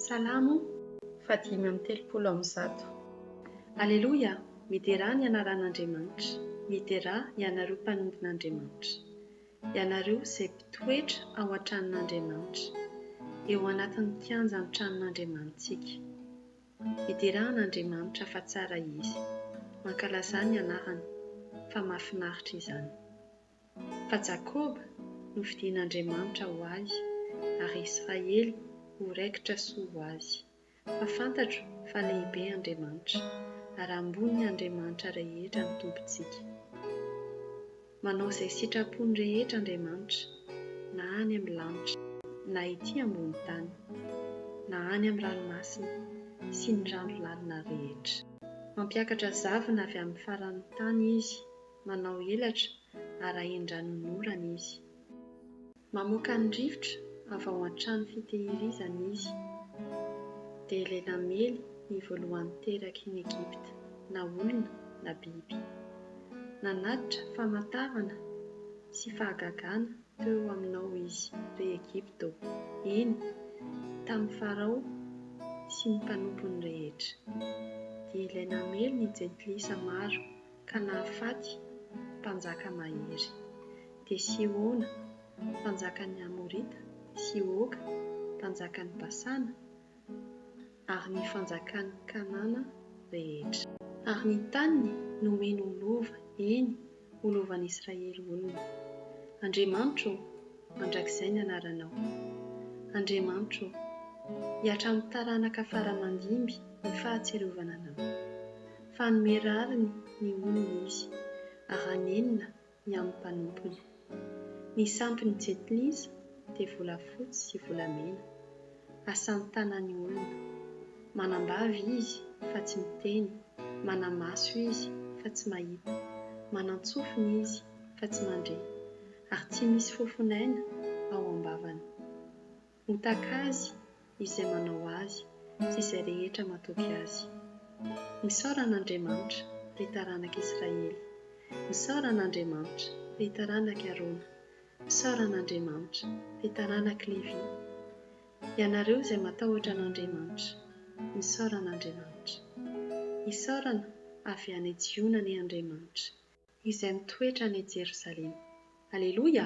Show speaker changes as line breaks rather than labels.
Salamo faha-135. Aleloia! Miderà ny anaran'Andriamanitra, miderà ianareo mpanompon'Andriamanitra, ianareo izay mpitoetra ao an-tranon'Andriamanitra, eo anatin'ny kianjan'ny tranon'Andriamanitsika. Miderà an'Andriamanitra fa tsara Izy, mankalazà ny anarany fa mahafinaritra izany. Fa Jakoba nofidin'Andriamanitra ho azy, ary Israely ho raikitra soa ho azy. Fa fantatro fa lehibe Andriamanitra, ary ambonin'ny andriamanitra rehetra ny Tompontsika. Manao izay sitrapony rehetra Andriamanitra, na any amin'ny lanitra, na ety ambony tany, na any amin'ny ranomasina sy ny rano lalina rehetra. Mampiakatra zavona avy amin'ny faran'ny tany Izy, manao elatra arahin-dranonorana Izy. Mamoaka ny rivotra avy ao an-trano fitehirizana Izy, dia ilay namely ny voalohan-teraky ny Egypta, na olona na biby. Nanatitra famantarana sy fahagagana teo aminao Izy, ry Egypta ô, eny, tamin'i Farao sy ny mpanompony rehetra. Dia ilay namely ny jentilisa maro ka nahafaty mpanjaka mahery. Dia Sihona, mpanjakan'ny Amorita, sy Oga, mpanjakan'i Basana, ary ny fanjakan'i Kanana rehetra. Ary ny taniny nomeny ho lova, eny, ho lovan'Israely olony. Andriamanitro ô, mandrakizay ny anaranao. Andriamanitro ô, hihatra amin'ny taranaka fara aman-dimby ny fahatsiarovana Anao. Fa hanome rariny ny olony Izy, ary hanenina ny amin'ny mpanompony. Ny sampin'i Jetlisa dia volafotsy sy volamena, asan'ny tanan'ny olona. Manam-bava izy fa tsy miteny, mana-maso izy fa tsy mahita, manan-tsofina izy fa tsy mandre, ary tsy misy fofon'aina ao am-bavany. Motaka azy izay manao azy sy izay rehetra matoky azy. Misaora an'Andriamanitra, ry taranak'i Israely. Misaora an'Andriamanitra, ry taranak'i Arona. Misaora an'Andriamanitra, ry taranak'i Levy. Ianareo izay matahotra an'Andriamanitra, misaora an'Andriamanitra. Isaorana avy any Jiona anie Andriamanitra. Izay mitoetra any Jerosalema. Aleloia!